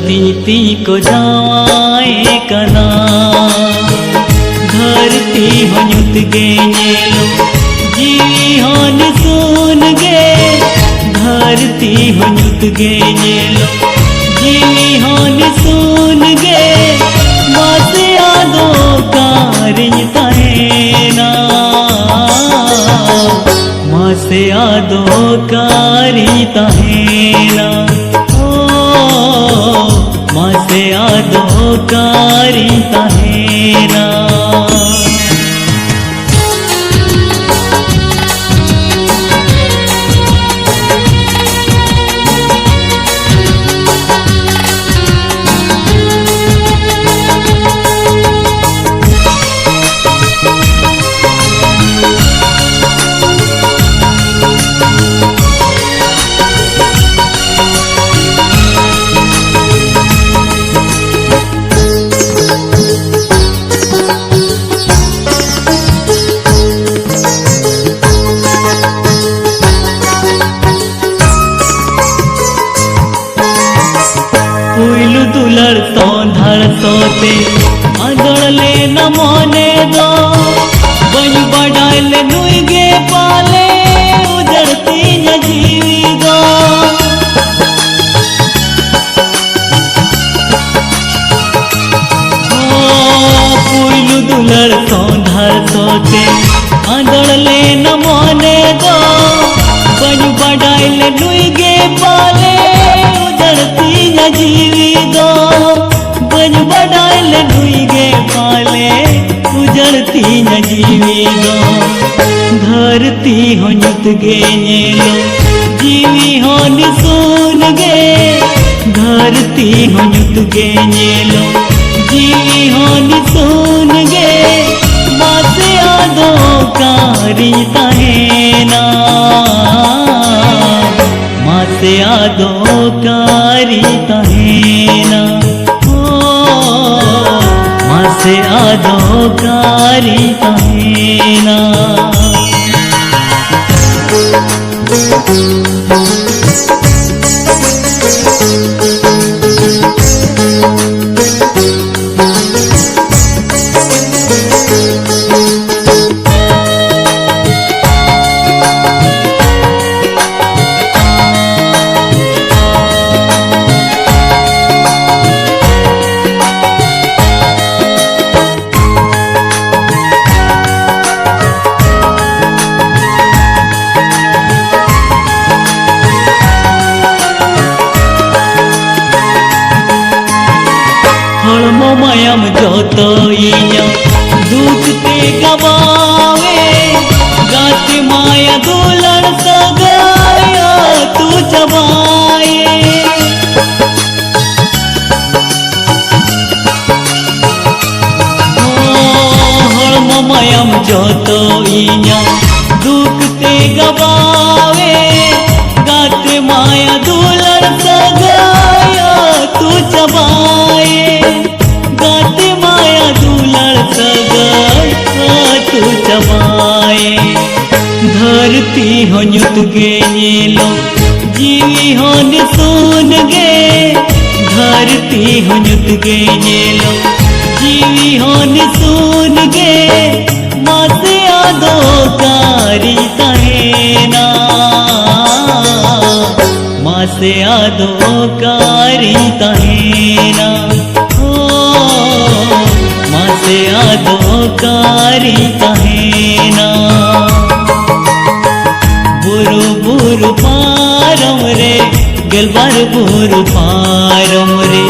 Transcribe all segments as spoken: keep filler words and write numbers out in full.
ᱛᱤᱧ ᱛᱤᱧ ᱠᱚ ᱡᱟᱶᱟᱭ ᱠᱟᱱᱟ᱾ ᱫᱷᱟᱹᱨᱛᱤ ᱦᱚᱸ ᱧᱩᱛ ᱜᱮ ᱧᱮᱞᱚᱜ, ᱡᱤᱣᱤ ᱦᱚᱸ ᱱᱤᱥᱩᱱ ᱜᱮ᱾ ᱫᱷᱟᱹᱨᱛᱤ ᱦᱚᱸ ᱧᱩᱛ ᱜᱮ ᱧᱮᱞᱚᱜ, ᱡᱤᱣᱤ ᱦᱚᱸ ᱱᱤᱥᱩᱱ ᱜᱮ᱾ ᱢᱟᱥᱮ ᱟᱫᱚ ᱚᱠᱟᱨᱤᱧ ᱛᱟᱦᱮᱱᱟ? ᱢᱟᱥᱮ ᱟᱫᱚ ᱚᱠᱟᱨᱤᱧ ᱛᱟᱦᱮᱱᱟ? ᱳ, ᱢᱟᱥᱮ ᱟᱫᱚ ᱚᱠᱟᱨᱤᱧ ᱛᱟᱦᱮᱱᱟ? ᱯᱩᱭᱞᱩ ᱫᱩᱞᱟᱹᱲ ᱥᱚᱸᱫᱷᱟᱲ ᱥᱚᱛᱮ ᱟᱸᱫᱚᱲ ᱞᱮᱱᱟ ᱢᱚᱱᱮ ᱫᱚ᱾ ᱵᱟᱹᱧ ᱵᱟᱰᱟᱭ ᱞᱮ ᱱᱩᱭ ᱜᱮ ᱯᱟᱞᱮ ᱩᱡᱟᱹᱲ ᱛᱤᱧᱟ ᱡᱤᱣᱤ ᱫᱚ᱾ ᱳ, ᱯᱩᱭᱞᱩ ᱫᱩᱞᱟᱹᱲ ᱥᱚᱸᱫᱷᱟᱲ ᱥᱚᱛᱮ ᱟᱸᱫᱚᱲ ᱞᱮᱱᱟ ᱢᱚᱱᱮ ᱫᱚ᱾ ᱵᱟᱹᱧ ᱵᱟᱰᱟᱭ ᱞᱮ ᱱᱩᱭ ᱜᱮ ᱯᱟᱞᱮ ᱩᱡᱟᱹᱲ ᱛᱤᱧᱟ ᱡᱤᱣᱤ ᱫᱚ᱾ ᱵᱟᱹᱧ ᱵᱟᱰᱟᱭ ᱞᱮ ᱱᱩᱭ ᱜᱮ ᱯᱟᱞᱮ ᱩᱡᱟᱹᱲ ᱛᱤᱧᱟ ᱡᱤᱣᱤ ᱫᱚ᱾ ᱫᱷᱟᱹᱨᱛᱤ ᱦᱚᱸ ᱧᱩᱛ ᱜᱮ ᱧᱮᱞᱚᱜ, ᱡᱤᱣᱤ ᱦᱚᱸ ᱱᱤᱥᱩᱱ ᱜᱮ᱾ ᱫᱷᱟᱹᱨᱛᱤ ᱦᱚᱸ ᱧᱩᱛ ᱜᱮ ᱧᱮᱞᱚᱜ, ᱡᱤᱣᱤ ᱦᱚᱸ ᱱᱤᱥᱩᱱ ᱜᱮ᱾ ᱢᱟᱥᱮ ᱟᱫᱚ ᱚᱠᱟᱨᱤᱧ ᱛᱟᱦᱮᱱᱟ? ᱢᱟᱥᱮ ᱟᱫᱚ ᱚᱠᱟᱨᱤᱧ ᱛᱟᱦᱮᱱᱟ? ᱳ, ᱢᱟᱥᱮ ᱟᱫᱚ ᱚᱠᱟᱨᱤᱧ ᱛᱟᱦᱮᱱᱟ? ᱛᱚ ᱤᱧᱟᱹᱜ ᱫᱩᱠ ᱛᱮ ᱜᱟᱵᱟᱣᱮ, ᱜᱟᱛᱮ ᱢᱟᱭᱟ ᱫᱩᱞᱟᱹᱲ ᱥᱟᱹᱜᱟᱹᱭ ᱟᱹᱛᱩ ᱪᱟᱵᱟᱭᱮ᱾ ᱦᱚᱲᱢᱚ ᱢᱟᱭᱟᱢ ᱡᱚᱛᱚ ᱤᱧᱟᱹᱜ ᱫᱩᱠ ᱛᱮ ᱜᱟᱵᱟᱣᱮ, ᱜᱟᱛᱮ ᱢᱟᱭᱟ ᱫᱩᱞᱟᱹᱲ ᱥᱟᱹᱜᱟᱹᱭ ᱟᱹᱛᱩ ᱪᱟᱵᱟᱭᱮ᱾ ᱜᱟᱛᱮ ᱢᱟᱭᱟ ᱫᱩᱞᱟᱹᱲ ᱥᱟᱹᱜᱟᱹᱭ ᱟᱹᱛᱩ ᱪᱟᱵᱟᱭᱮ᱾ ᱫᱷᱟᱹᱨᱛᱤ ᱦᱚᱸ ᱧᱩᱛ ᱜᱮ ᱧᱮᱞᱚᱜ, ᱡᱤᱣᱤ ᱦᱚᱸ ᱱᱤᱥᱩᱱ ᱜᱮ᱾ ᱫᱷᱟᱹᱨᱛᱤ ᱦᱚᱸ ᱧᱩᱛ ᱜᱮ ᱧᱮᱞᱚᱜ, ᱡᱤᱣᱤ ᱦᱚᱸ ᱱᱤᱥᱩᱱ ᱜᱮ᱾ ᱢᱟᱥᱮ ᱟᱫᱚ ᱚᱠᱟᱨᱤᱧ ᱛᱟᱦᱮᱱᱟ? ᱢᱟᱥᱮ ᱟᱫᱚ ᱚᱠᱟᱨᱤᱧ ᱛᱟᱦᱮᱱᱟ? ᱦᱳ, ᱢᱟᱥᱮ ᱟᱫᱚ ᱚᱠᱟᱨᱤᱧ ᱛᱟᱦᱮᱱᱟ? ᱵᱩᱨᱩ ᱵᱩᱨᱩ ᱯᱟᱨᱚᱢ ᱨᱮ, ᱜᱮᱞᱵᱟᱨ ᱵᱩᱨᱩ ᱯᱟᱨᱚᱢ ᱨᱮ,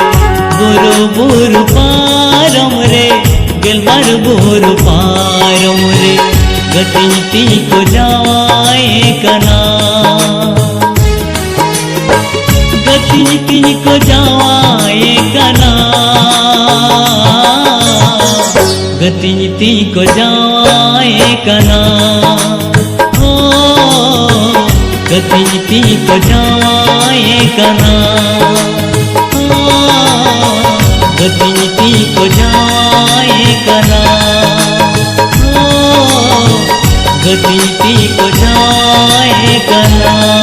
ᱵᱩᱨᱩ ᱵᱩᱨᱩ ᱯᱟᱨᱚᱢ ᱨᱮ, ᱜᱮᱞᱵᱟᱨ ᱵᱩᱨᱩ ᱯᱟᱨᱚᱢ ᱨᱮ, ᱜᱟᱹᱛᱤᱧ ᱛᱤ ᱠᱚ ᱡᱟᱶᱟᱭ ᱠᱟᱱᱟ᱾ ᱜᱟᱹᱛᱤᱧ ᱛᱤ ᱠᱚ ᱡᱟᱶᱟᱭ ᱠᱟᱱᱟ᱾ ᱜᱟᱹᱛᱤᱧ ᱛᱤ ᱠᱚ ᱡᱟᱶᱟᱭ ᱠᱟᱱᱟ᱾ ᱦᱳ, ᱜᱟᱹᱛᱤᱧ ᱛᱤ ᱠᱚ ᱡᱟᱶᱟᱭ ᱠᱟᱱᱟ᱾ ᱦᱳ, ᱜᱟᱹᱛᱤᱧ ᱛᱤ ᱠᱚ ᱡᱟᱶᱟᱭ ᱠᱟᱱᱟ᱾ ᱦᱳ, ᱜᱟᱹᱛᱤᱧ ᱛᱤ ᱠᱚ ᱡᱟᱶᱟᱭ ᱠᱟᱱᱟ᱾